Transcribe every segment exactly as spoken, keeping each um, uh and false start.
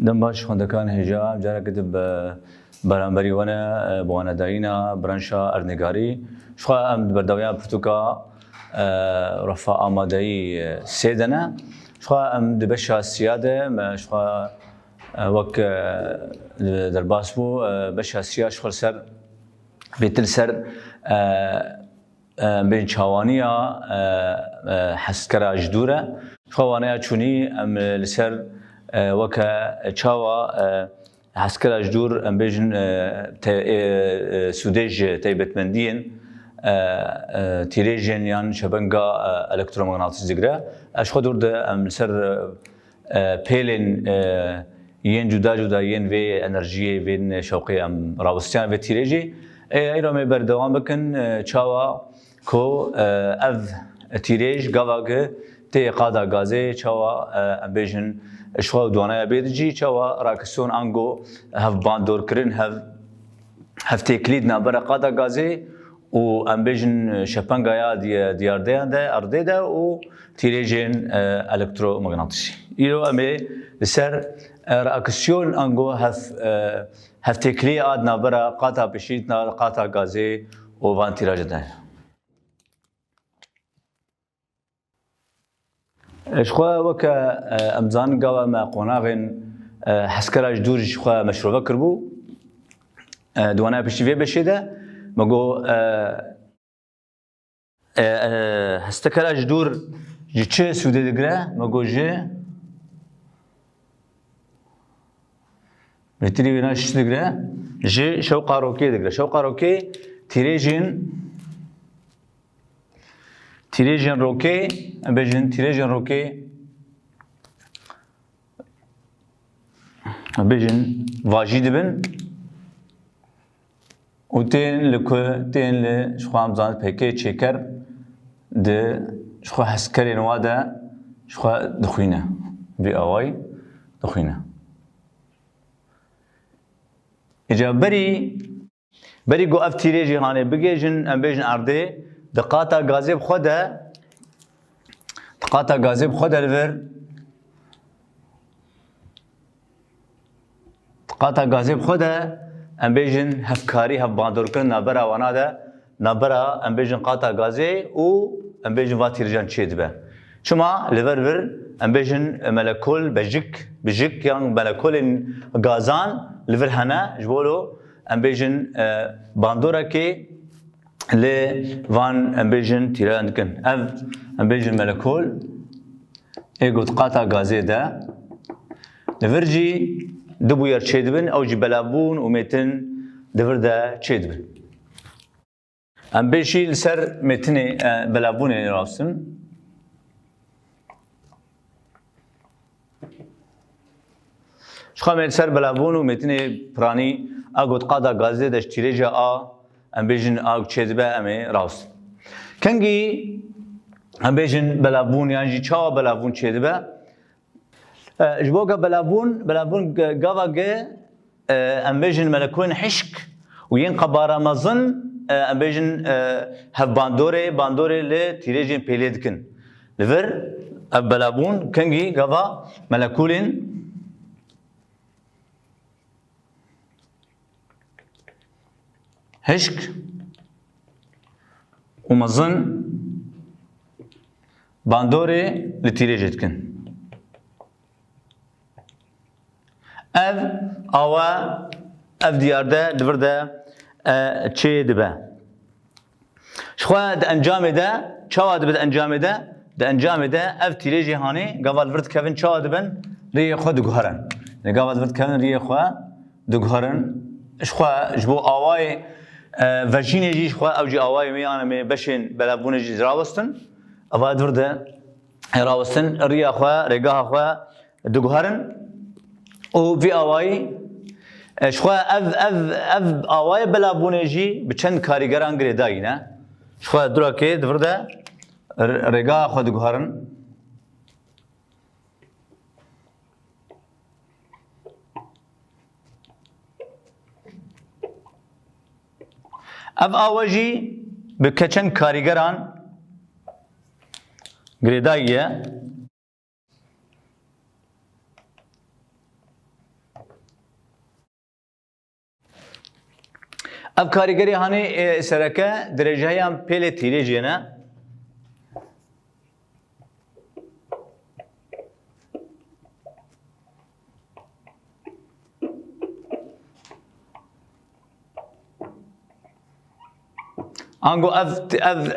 Dem baş xwendekan hêja, em careke din bi beramberî we ne, bi wanedayîna branşa erdnîgarî. Jixwe em di berdawiya pirtûka, e, refa amadeyî, e, sê de ne. Jixwe em di beşa siya de, me jixwe, e, wek, e, derbas bû, e, beşa siya jixwe li ser, bêtir li ser, e, e, em bên çawaniya, e, e, heskera ji dûr e. Ji xwe waneya çûnî em li ser, e, weke çawa, e, heskera ji dûr, em bêjin, e, te-, e, e, sûdê ji taybetmendiyên, e, e, tîrêjên yan şebenga, e, elektromegnatîs digire. E, ji xwe dûr de em li ser, e, e, pêlên, e, yên cuda cuda yên vê enerjiyê, vên şewqê em rawestiyan vê tîrêjê. E, îro em ê berdewam bikin, e, çawa ku, e, ev tîrêj gava ku tê qada gazê, çawa, e, em bêjin, ji xwe û diwanaya bê dijî, çawa rakisyon ango hevbandorkirin, hev hevtêkilî di navbera qata gazê û em bêjin şepengaya diye diyardeyan de, erdê de û tîrêjên, e, elektromegnatîsî. Îro em ê li ser, e, reaksiyon ango hev, e, hevtêkiliyê a di navbera qata pişî, di nav qata gazê û van tîrajê de. Ji xwe weke, e, em zanin gava me qonaxên, e, heskera ji dûr ji xwe meşrobe kiribû. E, di wana piştî vê beşê de me got, e, e, e, hestekera ji dûr ji çi sûdê digire? Me got ji Bêtirî wêna ji çi digire? Ji şewqa rokê digire. Şewqa rokê tîrêjên, tîrêjên rokê, em bêjin tîrêjên rokê, em bêjin vajî dibin. Û tên li ku, tên li ji xwe em zanin pêkê çêker di ji xwe heskerên wa de ji xwe dixwîne. Vî awayî dixwîne. Îca berî, berî ku ev tîrêjî hanê bigihêjin, em bêjin erdê, di qata gazê bi xwe de, di qata gazê bi xwe de li vir, Di qata gazê bi xwe de, em bêjin hevkarî, hevbandorkirin navbera wana de, navbera, em bêjin, qata gazê û, em bêjin, va tîrêjan çêdibe. Çima? Li vir vir, em bêjin, molekul, bejik, bijik yan molekulên gazan li vir hene, ji bo lo, em bêjin, e, bandorekê, Lê van, em bêjin, tîran dikin. Ev, em bêjin, molekul ê ku di qata gazê de, li vir jî du bûyer çêdibin, ew jî belavbûn û mêtin di vir de çêdibin. Em bê jî li ser mêtinê, e, belavbûnê rawestin. Ji xwe em ê li ser belavbûn û mêtinê piranî a ku di qata gazê de ji tîrêja a, em bêjin, a ku çêdibe, em ê rawestin. Kengî em bêjin belavbûn yan jî çawa belavbûn çêdibe? E, ji bo ke belavbûn, belavbûn ge-, gava ge, e, em bêjin molekulên hişk û yên qebara mezin, e, em bêjin, e, hevbandorê, bandorê li tîrêjên pêlê dikin. Li vir ev belavbûn kengî gava molekulên hişk û mezin bandorê li tîrêjê dikin. Ev awa, ev diyar de, di vir de, e, çê dibe. Ji xwe di encamê de, çawa dibe di encamê de? Di encamê de ev tîrêjê hanê gava li vir dikevin çawa dibin? Riyê xwe diguherin. Lê gava li vir dikevin riyê xwe diguherin. Ji xwe, ji bo awayê, e, vejînê jî ji xwe, ew jî awayê me yan em ê beşên belavbûnê jî rawestin. Eva di vir de rawestin, riya xwe, rêgeha xwe diguherin û vî awayî, e, ji xwe ev, ev, ev awayê belavbûnê jî bi çend karîgeran girêdayî ne. Ji xwe durakê di vir de r-, rêgeha xwe diguherin. Ev awe jî bi keçend karîgeran girêdayî ye. Ev karîgerê hanê, e, sereke dirêjahiya pêlê tîrêjê ne. Ango ev, ev,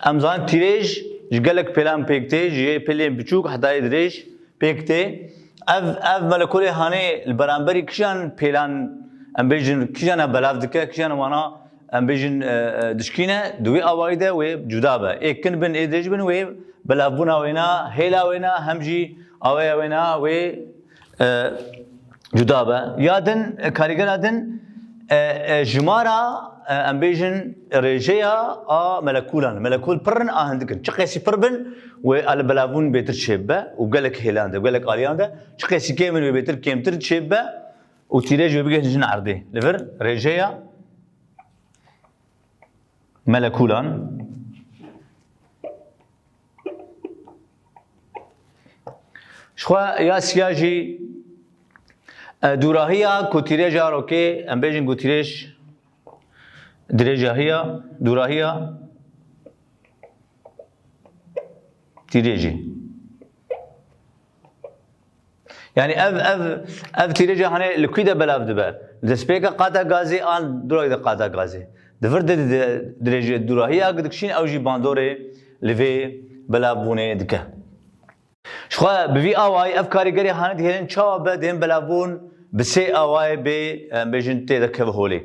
em zanin tîrêj ji gelek pêlan pêk tê, ji yê pêlên biçûk heta yê dirêj pêk tê. Ev, ev molekulê hanê li beramberî kîjan pêlan, em bêjin, kîjan belav dike, kîjan wana, em bêjin, e, e, dişkîne, di wê awayî de wê cuda be. Ê kin bin, ê dirêj bin, wê belavbûna wêna, hêla wêna, hem jî aweya wêna wê, e, cuda be. Ya din, e, karîgera din, e, e, jimara, e, em bêjin rêjeya a molekûlan. Molekûl pir in, a hindik in. Çi qasî pir bin, wê a li belavbûn bêtir çêbibe û gelek hêlan de, gelek aliyan de. Çi qasî kêm in, wê bêtir kêmtir çêbibe û tîrêj wê bigihîjin erdê. Li vir rêjeya molekûlan. Ji xwe ya siya jî, e, dûrahiya ku tîrêja rokê, em bêjin ku tîrêj dirêjahiya, dûrahiya tîrêjê. Yani ev, ev, ev tîrêja hanê li kû de belav dibe? Li destpêka qata gazê an durek de qata gazê? Di vir de, de, dirêjê dûrahiya dikişîn, ew jî bandorê li vê belavbûnê dike. Ji xwe bi vî awayî ev karîgerê hanê dihêlin çawa be dihên belavbûn bi sê awayê bê, em bêjin, tê de keve holê.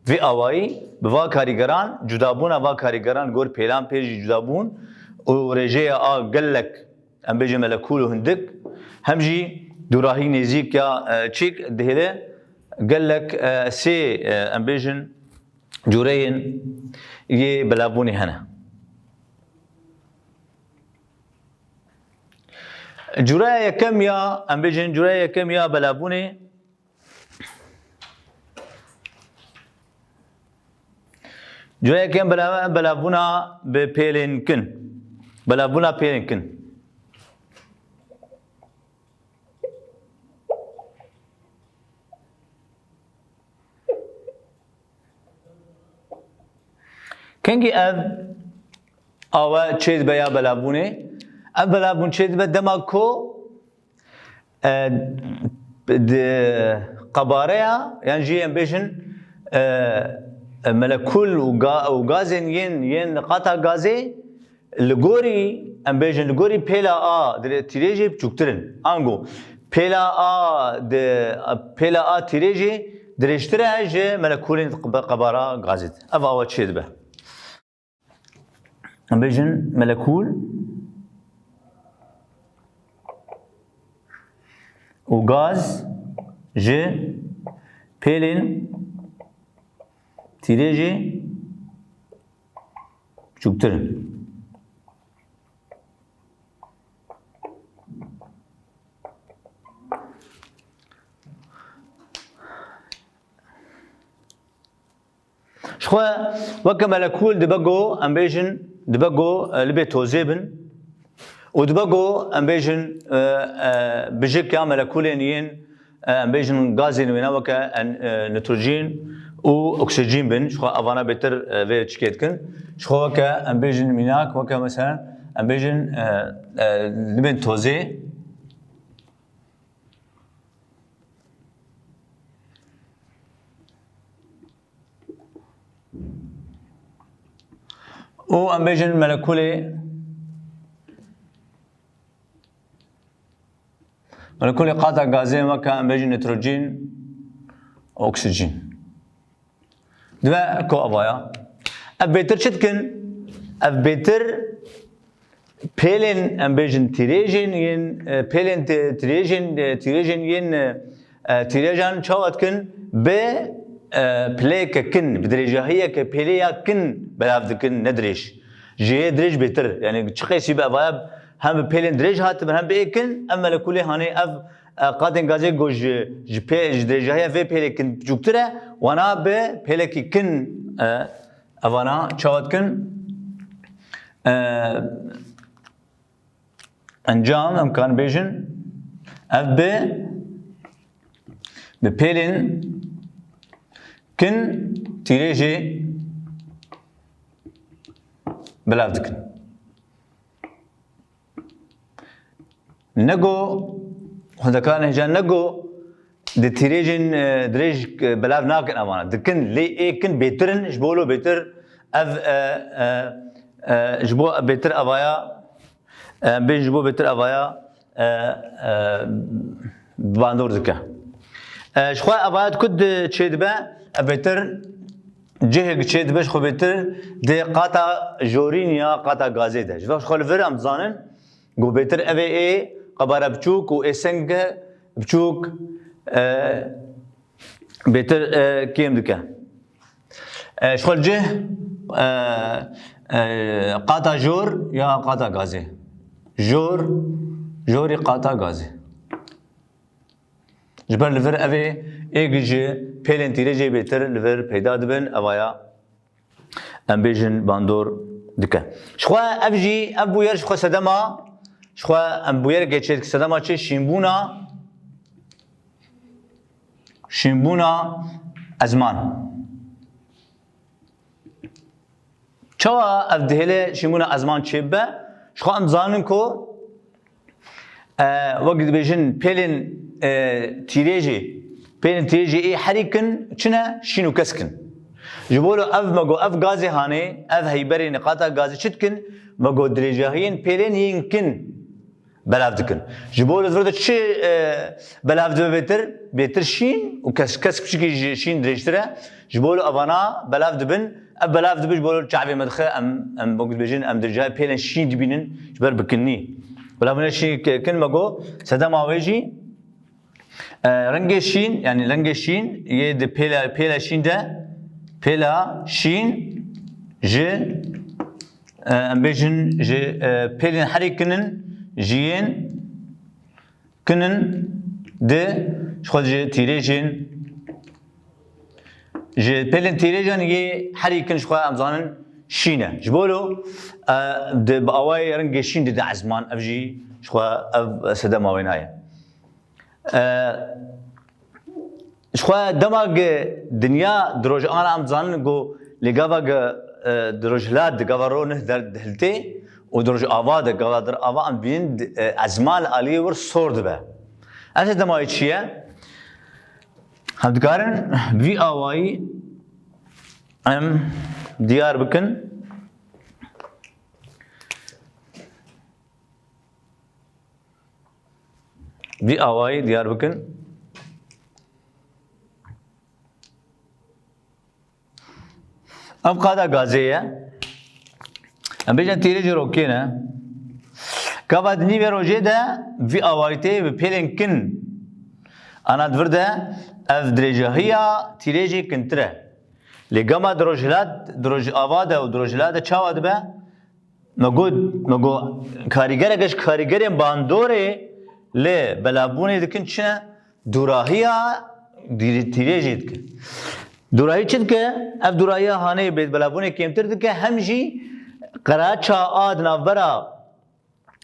Vî awayî bi va karîgeran, cudabûna va karîgeran gor pêlan pê jî cudabûn û rêjeya a gelek, em bêjin, melekûl û hindik, hem jî dûrahî nêzîk ya, e, çîk dihêle gelek, e, sê, e, em bêjin, cûreyên yê belavbûnê hene. Cûreya yekem ya, em bêjin, cûreya yekem ya belavbûnê, cûreya yekem bela-, belavbûna bi pêlên kin. Belavbûna pêlên kin. Kengî ev awe çêdibe ya belavbûnê? Ev belavbûn çêdibe dema ku, e, di qebareya, yan jî em bêjin, e, e, melekûl û ga-, û gazên yên, yên qata gazê, li gorî, em bêjin, li gorî pêla a dire-, tîrêjê biçûktir in. Ango pêla a di, pêla a tîrêjê dirêjtir e ji melekûlên qe-, qebara gazê de. Ev awa çê dibe. Em bêjin melekûl û gaz ji pêlên tîrêjê biçûktir in. Ji xwe weke melekûl dibe ku, em bêjin, dibe ku, e, libê tozê bin û dibe ku, em bêjin, e, e, bijik ya melekûlên yên, e, em bêjin gazên wêna weke en-, e, nitrojîn û oksijîn bin. Ji xwe evana bêtir, e, vê çikê dikin. Ji xwe weke, em bêjin, mînak, weke mesela, em bêjin, e, e, libên tozê. Û em bêjin melekûlê, melekûlê qata gazê weke, em bêjin, nitrojîn, oksijîn. Dibe ku avaya. Ev bêtir çi dikin? Ev bêtir pêlên, em bêjin, tîrêjên yên, e, pêlên tê-, tîrêjên, e, tîrêjên yên, e, e, tîrêjan çawa dikin? Bi, e, pileyeke kin, bi dirêjahiyeke pêlê ya kin belav dikin, ne dirêj. Ji yê dirêj bêtir. Yani çi qesî bi evaya hem bi pêlên dirêj hatibin, hem bi ê kin, ev melekûlê hanê, ev, e, qatên gazê ku ji, ji pê-, ji dirêjahiya vê pêlê kin biçûktir e, wana bi pêlekî kin, e, evana çawa dikin? E, encam, em karin bêjin, ev bi, bi pêlên kin tîrêjê belav dikin. Nego xwendekarên hêja nego di tîrêjên, e, dirêj, e, belav nakin evana. Dikin lê ê kin bêtir in, ji bo lo bêtir ev, e, e, e, ji bo bêtir evaya, e, bê ji bo bêtir evaya, e, e, bandor dike. E, ji xwe evaya ku di çêdibe, e, bêtir cihê çêdibe ji xwe bêtir di qata jorîn ya qata gazê de. Ji xwe li vir em dizanin, Ku bêtir ev ê ê qebara biçûk û ê senge biçûk, e, bêtir, e, kêm dike. E, ji xwe li cih, e, e, qata jor ya qata gazê. Jor, jorî qata gazê. Ji ber li vir ev ê êk ji pêlên tîrêjê bêtir li vir peyda dibin, evaya em bêjin bandor dike. Ji xwe ev jî, ev bûyer ji xwe sedema, ji xwe em bûyerekê çê dike sedema çi? Şînbûna, şînbûna ezman. Çawa ev dihêle şînbûna ezman çêbibe? Ji xwe em dizanin ku, e, wek dibêjin pêlên, e, tîrêjê, pêlên tîrêjê ê herî kin çi ne? Şîn û kesk in. Ji bo lo ev me got, ev gazê hanê, ev heyberê niqata gazê çi dikin? Me got dirêjahiyên pêlên yên kin belav dikin. Ji bo li vir de çi, e, belav dibe bêtir? Bêtir şîn û kes-, kesk piçikî ji şîn dirêjtir e. Ji bo li evana belav dibin. Ev belav dibe ji bo li çavê me dixe em, em wek dibêjin, em dirêjayê pêlên şîn dibînin ji ber bikinî. Bila bine şîn ke-, kin me got, sedema wê jî, e, rengê şîn, yanî rengê şîn yê di pêla, pêla şîn de, pêla şîn ji e, em bêjin ji, e, pêlên herî kin in, ji yên kin in di, ji xwe ji tîrêjên, ji pêlên tîrêjan yê herî kin ji xwe em zanin şîn e. Ji bo lo, e, di, bi awayê rengê şîn dide ezman, ev jî ji xwe ev sedema wê nayê. E, ji xwe dema ge dinya di rojana em dizanin ku lê gava ge, e, di rojhilat di gava ro neh der dihiltê û di rojava de gava der ava em dibînin, e, ezma li aliyê wir sor dibe. Ev sedema wê çi ye? Em dikarin bi vî awayî em diyar bikin. Vî awayî diyar bikin. Ev qada gazê ye. Em bêjin tîrêjê rokê ne. Gava di nîvê rojê de vî awayî tê bi pêlên kin. Ana di vir de ev dirêjahiya tîrêjê kintir e. Lê gama di rojhilat, di rojava de û di rojhilat de çawa dibe? Me got, me got, karîgereke ji karîgerên bandorê li belavbûnê dikin çi ne? Dûrahiya dîrî-, tîrêjê dikin. Dûrahî çi dike? Ev dûrahiya hanê bê belavbûnê kêmtir dike, hem jî qiraça a di navbera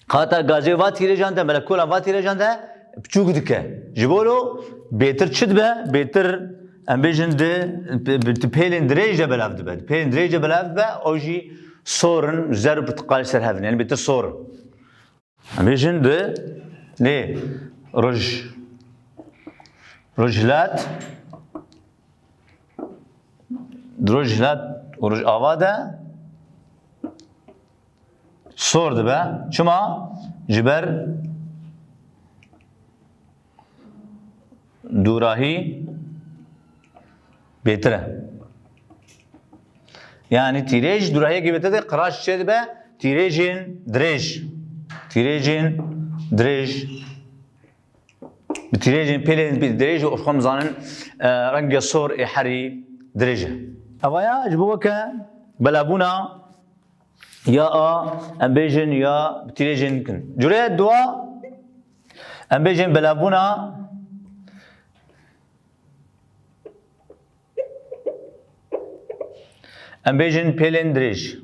qata gazê va tîrêjan de, molekolan va tîrêjan de piçûk dike. Ji bo lo bêtir çi dibe? Bêtir em bêjin di, di pêlên dirêj de belav dibe. Di pêlên dirêj de belav dibe, ew jî sor in, zer û pirtiqal ser hev in. Yanî bêtir sor in. Em bêjin di nê roj, rojhilat, di rojhilat û rojava de sor dibe. Çima? Ji ber dûrahî bêtir e. Yanî tîrêj dûrahiyekî bêtir de qiraç çê dibe, tîrêjên dirêj. Tîrêjên dirêj. Bi tîrêjên pêlên dirêj û xwe em zanin, e, rengê sor ê herî dirêj e. Evaya ji bo weke belavbûna ya a, em bêjin ya bi tîrêjên kin. Cureya dua, em bêjin belavbûna, em bêjin pêlên dirêj.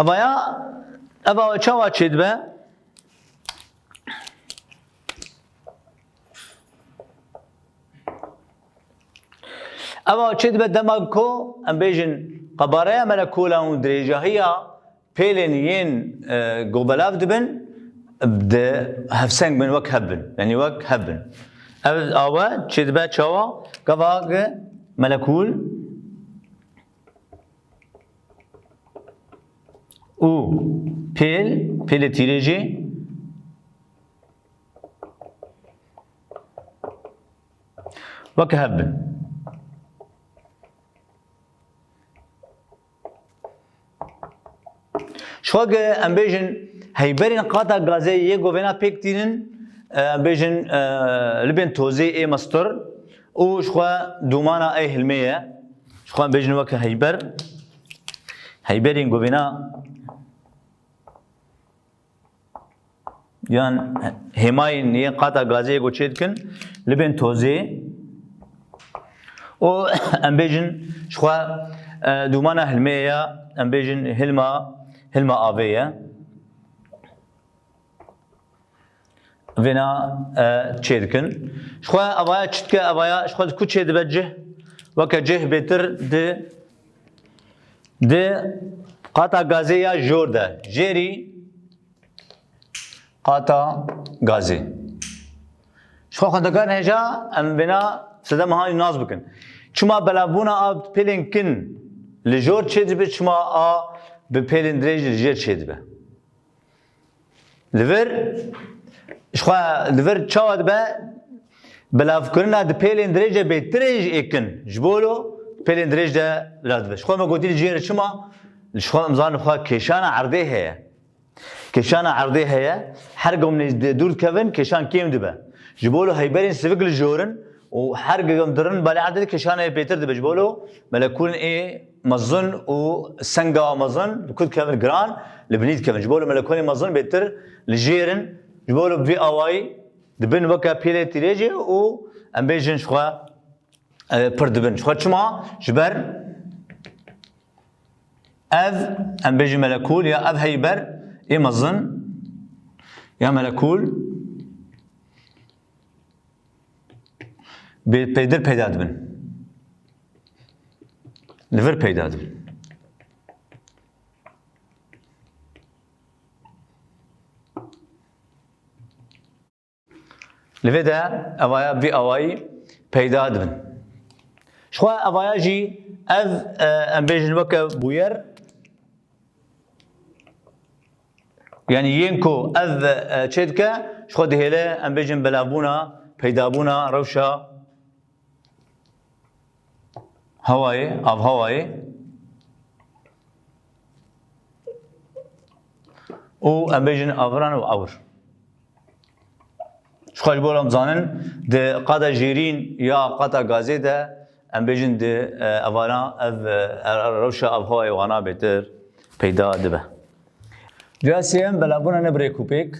Evaya, eva çawa çêdibe? Eva çê dibe dema ku em bêjin qebareya melekûlan û dirêjahiya pêlên yên, e, ku belav dibin, di hevseng bin, wek hev bin. Yanî wek hev bin. Ev awe çê dibe çawa? Gava ki melekûl û pêl, pêlê tîrêjê wek hev bin. Ji xwe ge em bêjin heyberên qata gazê yê govêna pêk tînin, e, em bêjin, e, libên tozê ê mestir û ji xwe dûmana ê hilmê ye. Ji xwe em bêjin weke heyber. Heyberên govêna yan hêmayên yên qata gazê ku çê dikin, libên tozê. Û em bêjin ji xwe, e, dûmana hilmê ye, em bêjin hilma, hilma avê ye. Vêna, e, çê dikin. Ji xwe evaya çi dike, evaya ji xwe ku çê dibe cih, weke cih bêtir di, di qata gazê ya jor de, jêrî qata gazê. Ji xwe xwendekarên hêja em vêna sedema hanî nas bikin. Çima belavbûna a pêlên kin li jor çê dibe, çima a bi pêlên dirêj li jêr çê dibe? Li vir, ji xwe li vir çawa dibe? Belavkirina di pêlên dirêj de bêtir e ji ê kin. Ji bo lo pêlên dirêj de belav dibe. Ji xwe me gotî li jêr çima? Ji xwe em zanin xwe kêşana erdê heye. Kêşana erdê heye, her gom nêz-, dûr dikevin, kêşan kêm dibe. Ji bo lo heyberên sivik li jor in û her gom dirin balê erdê de kêşanê bêtir dibe. Ji bo lo melekûlên ê mezin û senga mezin li ku dikevin giran, li binî dikevin. Ji bo lo melekûlên mezin bêtir li jêr in. Ji bo lo bi vî awayî dibin weke pêlê tîrêjê û em bêjin ji xwe e, pir dibin. Ji xwe çima? Ji ber ev, em bêjin melekûl ya ev heyber ê mezin ya melekûl bê-, pêdir peyda dibin. Li vir peyda dibin. Li vê de evaya bi vî awayî peyda dibin. Ji xwe evaya jî ev, e, em bêjin weke bûyer, yanî yên ku ev, e, çê dike, ji xwe dihêle em bêjin belavbûna, peydabûna rewşa hewayê, avhewayê û em bêjin aviran û awir. Ji xwe ji bo em zanin, di qada jêrîn ya qata gazê de, em bêjin di, e, evana, ev, e, rewşa avhewayê wana bêtir peyda dibe. Duya sêyem, belavbûna ne bi rêk û pêk.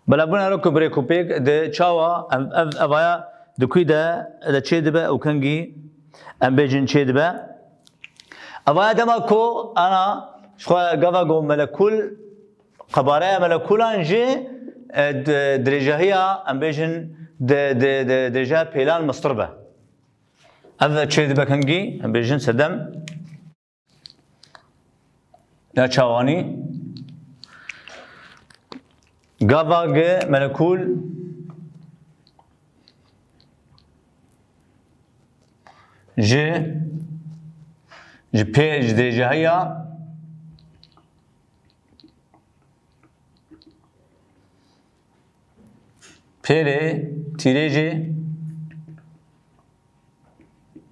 Belavbûna rêk û, bi rêk û pêk di çawa, ev, ev, evaya di kû de, de çê dibe û kengî em bêjin çê dibe. Evaya dema ku ana ji xwe gava ku melekûl, qebareya melekûlan jî, e, di, dirêjahiya, em bêjin, di, di, di, dirêjehiya pêlan mistir be. Ev çê dibe kengî, em bêjin sedem. Ya çawanî? Gava ge melekûl ji, ji pê, ji dirêjahiya pêlê tîrêjê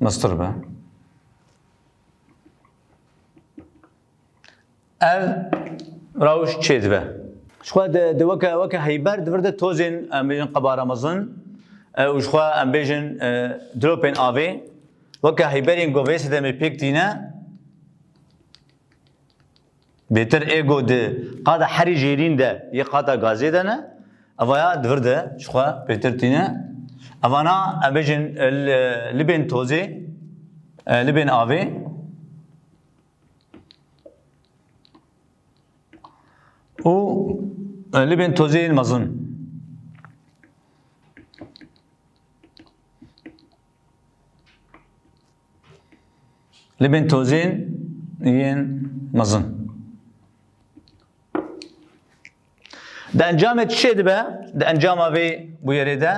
mistir be. Ev rewş çê dibe. Ji xwe di, di weke, weke heyber di vir de tozên, em bêjin, qebara mezin, e, û ji xwe, em bêjin, e, dilopên avê, weke heyberên ku vê sedemê pêk tîne, bêtir ê ku di qada herî jêrîn de yê qata gazê de ne, evaya di vir de ji xwe bêtir tîne. Evana, em bêjin, e, li-, libên tozê, e, libên avê, û, e, libên tozê yên mezin. Libên tozên yên mezin. Di encamê çi çêdibe? Di encama vê bûyerê de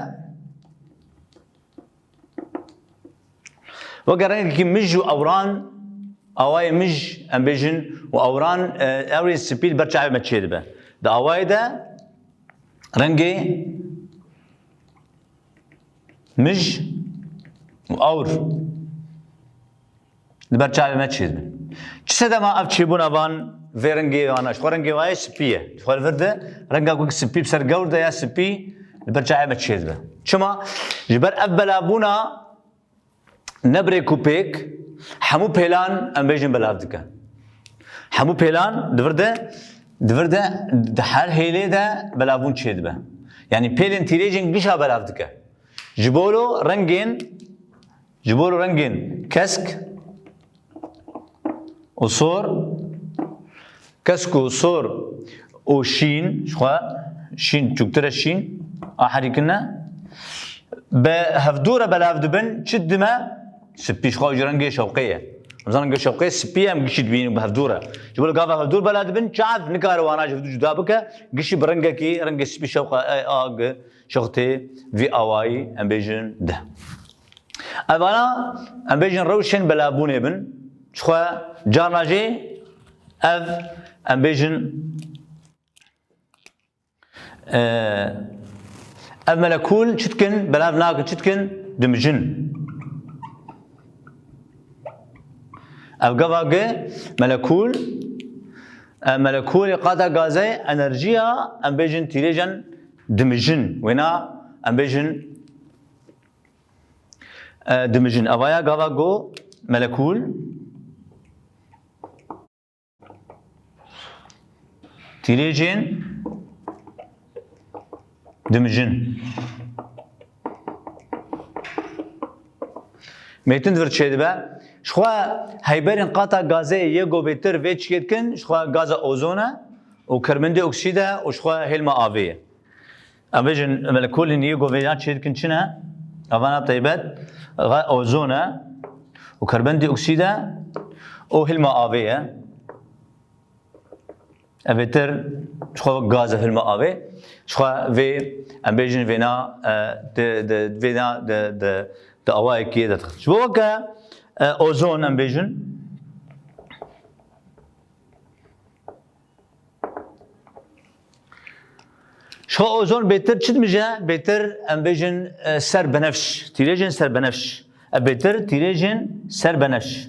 weke rengekî mij û ewran, awayê mij, em bêjin, û ewran, e, ewrê spî li ber çavê me çêdibe. Di awayê de rengê mij û ewr li ber çavê me çêdibin. Çi sedema ev çêbûna van vê rengê vana? Ji xwe rengê wayê spî ye. Ji xwe li vir de renga ku spî bi ser gewr de ya spî li ber çavê me çêdibe. Çima? Ji ber ev belavbûna ne bi rêk û pêk hemû pêlan em bêjin belav dike. Hemû pêlan di vir de, di vir de, di her hêlê de belavbûn çêdibe. Yanî pêlên tîrêjên gişa belav dike. Ji bo lo rengên, ji bo lo rengên kesk û sor, kesk û sor û şîn, ji xwe şîn çûktir e, şîn a herî kin e. Bi hevdû re belav dibin, çi dime? Spî, ji xwe ji rengê şewqê ye. Em zanin rengê şewqê spî ye, em gişî dibînin bi hevdû re. Ji bo li gava hevdû re belav dibin, çav nikare wana ji hevdû cuda bike, gişî bi rengekî, rengê spî şewqa, e, a, gi, şewqê vî awayî, em bêjin, de. Evana, em bêjin, rewşên belavbûnê bin. Ji xwe carna jî ev, em bêjin, e, ev melekûl çi dikin? Belav nakin, çi dikin? Dimijin. Ev gava gi melekûl, e, melekûlê qata gazê enerjiya, em bêjin, tîrêjan dimijin. Wêna, em bêjin, e, dimijin. Evaya gava go melekûl. Tîrêjên dimijin. Mêtin di vir çêdibe. Ji xwe heyberên qata gazê yê go bêtir vê çiyê dikin, ji xwe gaza ozon e û karbondîoksîd e û ji xwe hêlma avê ye. Em bêjin, molekûlên yê govêyan çê dikin çi ne? Evana taybet, xe-, ozon e û karbondîoksîd e û hilma avê ye. Ev bêtir ji xwe wek gaz e, hilma avê. Ji xwe vê, em bêjin vêna, e, di, di, vêna di, di, di awayekî de dixin. Ji bo weke, e, ozon em bêjin. Ji xwe ozon bêtir çi dimije? Bêtir em bêjin, e, ser benefş. Tîrêjên ser benefş. E, bêtir tîrêjên ser benefş.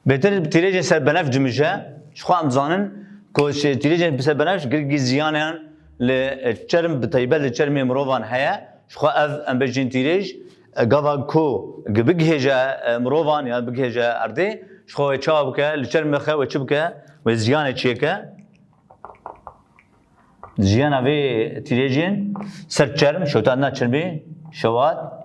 Bêtir tîrêjên ser benefş dimije. Ji xwe em dizanin ku şê-, tîrêjên ser benefş girgî ziyanan li, e, çerm, bi taybet li çermê mirovan heye. Ji xwe ev, em bêjin tîrêj, e, gava ku gi bigihêje, e, mirovan ya bigihêje erdê, ji xwe wê çawa bike, li çermê xe wê çi bike, wê ziyanê çêke. Ziyana vê tîrêjên ser çerm, şewitandina çermê, şewat.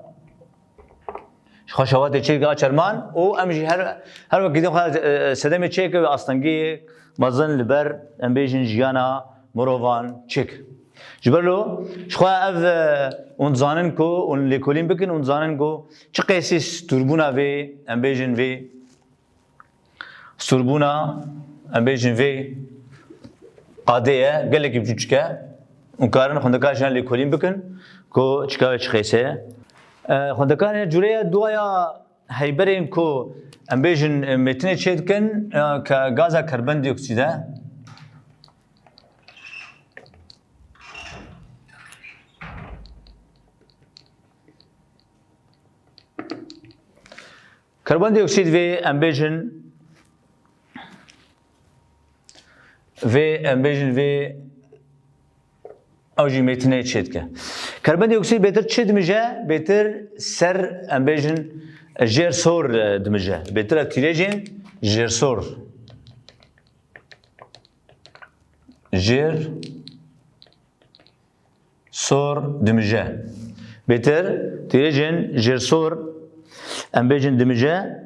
Ji xwe şewatê çêke a çerman û em jî her, her wekî din xwe, e, sedemê çêke wê astengiyê mezin li ber, em bêjin, jiyana mirovan çêke. Ji ber lo, ji xwe ev, e, hûn dizanin ku hûn lêkolîn bikin, hûn dizanin ku çi qêsî stûrbûna vê, em bêjin, vê stûrbûna, em bêjin, vê qadê ye, gelekî biçûçik e. Hûn karin xwendekar jî lêkolîn bikin ku çika wê çi qêsê ye. E, xwendekarê, cûreya duaya heyberên ku em bêjin, e, mêtinê çê dikin, e, ke gaza karbondîoksîd e. Karbondîoksîd vê em bêjin, vê em bêjin, vê ew jî mêtinê çê dike. Karbondîoksîd bêtir çi dimije? Bêtir ser, em bêjin, jêr sor, e, dimije. Bêtir ev tîrêjên jêr sor. Jêr sor dimije. Bêtir tîrêjên jêr sor, em bêjin, dimije.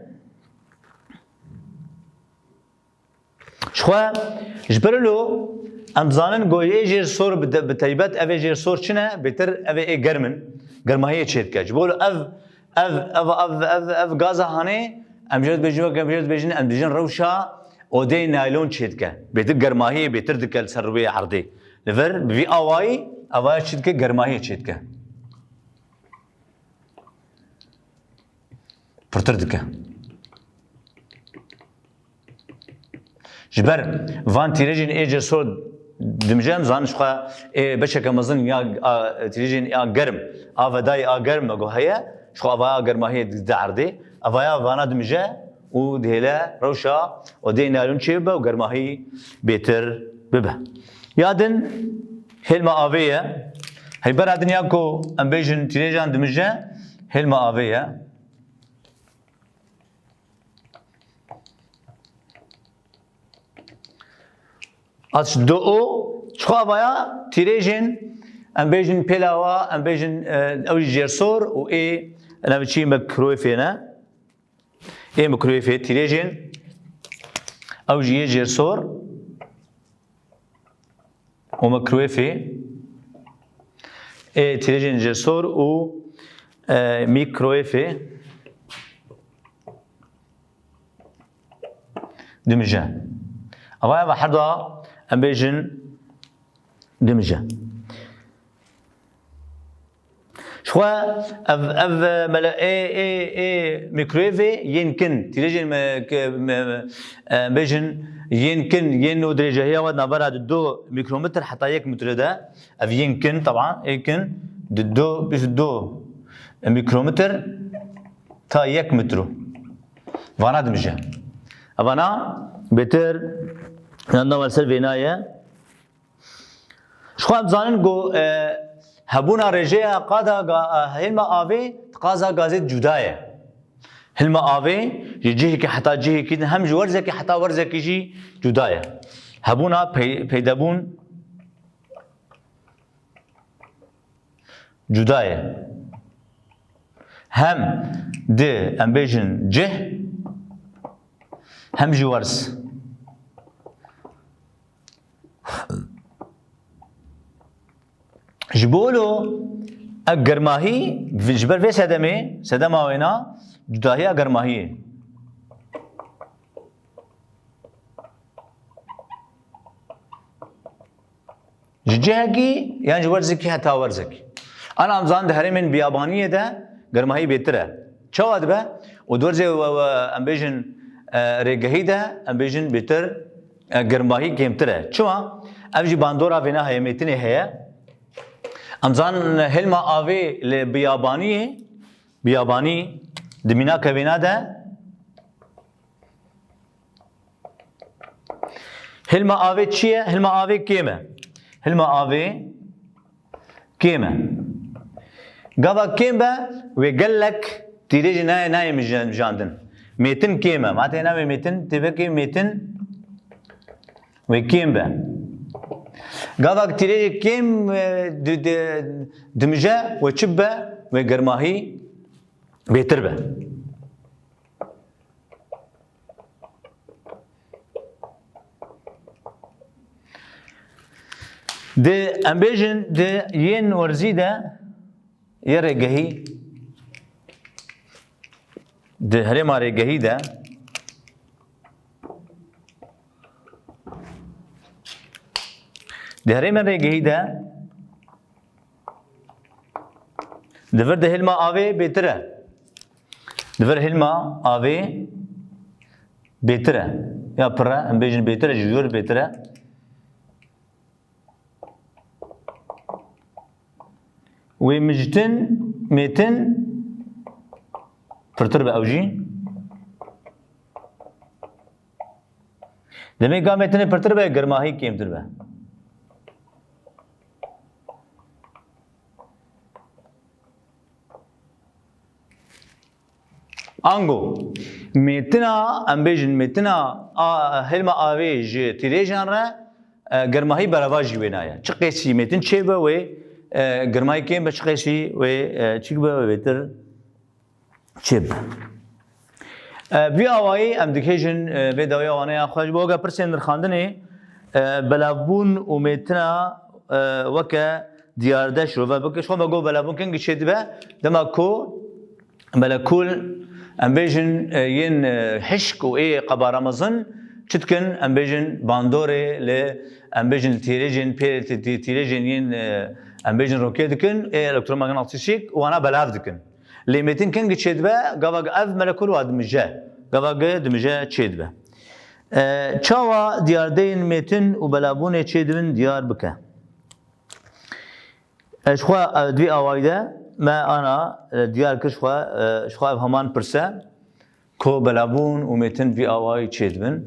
Xwe ji ber lo em dizanin ku ê jêr sor bi te-, bi teybet ev ê jêr sor çi ne, bêtir ev ê germ in, germahiyê çêdike. Ji bo lo ev, ev, ev, ev, ev, ev gaza hanê, em jê dibêjin, wek em jê dibêjin, em dibêjin rewşa odeyê naylon çêdike. Bêtir germahiyê bêtir dike li ser rûyê erdê. Li vir bi vî awayî, avaya çi dike, germahiyê çêdike. Pirtir dike. Ji ber van tîrêjên ê cêrsor dimije, em zanin jixwe ê beşeke mezin ya, a, tîrêjên ya germ, a vedayê a germ me got heye, jixwe avaya germahiyê dide erdê, avaya vana dimije û dihêle rewşa odeyê naylon çê bibe û germahî bêtir bibe. Ya din hêlma avê ye. Heybera din ya ku em bêjin tîrêjan dimije, hêlma avê ye. H do O, çixwe avaya tîrêjên, em bêjin pêlawa, em bêjin, e, ew jî jêrsor û ê, em çî mikrowêfê ne. Ê mikrowêfê tîrêjên, ew jî yê jêrsor û mikrowêfê, ê tîrêjên jêrsor û, e, mikrowêfê dimije. Ava eva herda em bêjin dimije. Jixwe ev, ev, mele, ê, ê, ê mikrowêvê yên kin, tîrêjên me, ke, me, me, e, bêjin yên kin, yên û dirêjehiya we navbera di du mikrometr heta yek metre de, ev yên kin, teban, ê kin, di du, bîst û du mikrometr ta yek metro. Vana dimije. Evana bêtir, yan da ser vêna ye. Ji xwe em zanin ku, e, hebûna rêjeya qada ga-, e, hêlma avê di qaza gazê cuda ye. Hilma avê ji cihekî heta cihekî din hem ji werzekî heta werzekî jî cuda ye. Hebûna pey-, peydebûn cuda ye. Hem di, em bêjin cih, hem jî werz. Ji bo lo ev germahî, ji ber vê sedemê, sedema wêna, cudahiya germahiyê. Ji cihekî yan ji werzekî heta werzekî. Ana em zanin di herêmên biyabaniyê de germahî bêtir e. Çawa dibe? Û di werzê we, we, em bêjin, e, rêgehî de, em bêjin bêtir, e, germahî kêmtir e. Çima? Ev jî bandora vêna heye, mêtinê heye. Em zanin hêlma avê li biyabaniyê, biyabanî di mînaka vêna de, hilma avê çi ye? Hilma avê kêm e. Hilma avê kêm e. Gava kêm be, wê gelek tîrêjî nayê, nayê mije-, mijandin. Mêtin kêm e. Ma tê navê mêtin, tê vekê mêtin, wê kêm be. Gava tîrêjê kêm, e, di-, di-, dimije, wê çi be? Wê germahî bêtir be. Di, em bêjin, di yên werzî de yê rêgehî, di herêma rêgehî de, di herêma rêgehî de, di vir de hêlma avê bêtir e. Di vir hêlma avê bêtir e. Ya pir e, em bêjin bêtir e, ji wir bêtir e. Wê mijtin, mêtin pirtir be ew jî. Demê ka mêtinê pirtir be, germahî kêmtir be. Ango, mêtina, em bêjin, mêtina a, hêlma avê ji tîrêjan re, e, germahî berevajî wêna ye. Çi qêsî mêtin çêbe wê, e, germahî kêm be, çi qêsî wê, e, çik be, wê bêtir çêbe. E, vî awayî em dikêjin, e, vê dawiya waneya xwe ji bo ge pirsên nirxandinê, e, belavbûn û mêtina, e, weke diyarde şirove bike. Ji xwe me got belavbûn kengî çêdibe, dema ku melekûl, em bêjin, e, yên, e, hişk û ê qebara mezin çi dikin, em bêjin bandorê li, em bêjin li tîrêjên pê, tî-, tî-, tîrêjên yên, e, em bêjin rokê dikin, ê elektromagnetistik wana belav dikin. Lê mêtin kengî çêdibe, gava ev melekûl wa dimije. Gava ge dimije çêdibe. E, çawa diyardeyên mêtin û belavbûnê çêdibin diyar bike. E, ji xwe, e, di vî awayî de me ana, e, diyar kir ji xwe, e, ji xwe ev heman pirse, ku belavbûn û mêtin vî awayî çêdibin.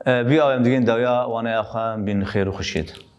E, vî awayî em digên dawiya waneya xwe em bîn xêr û xweşiyê de.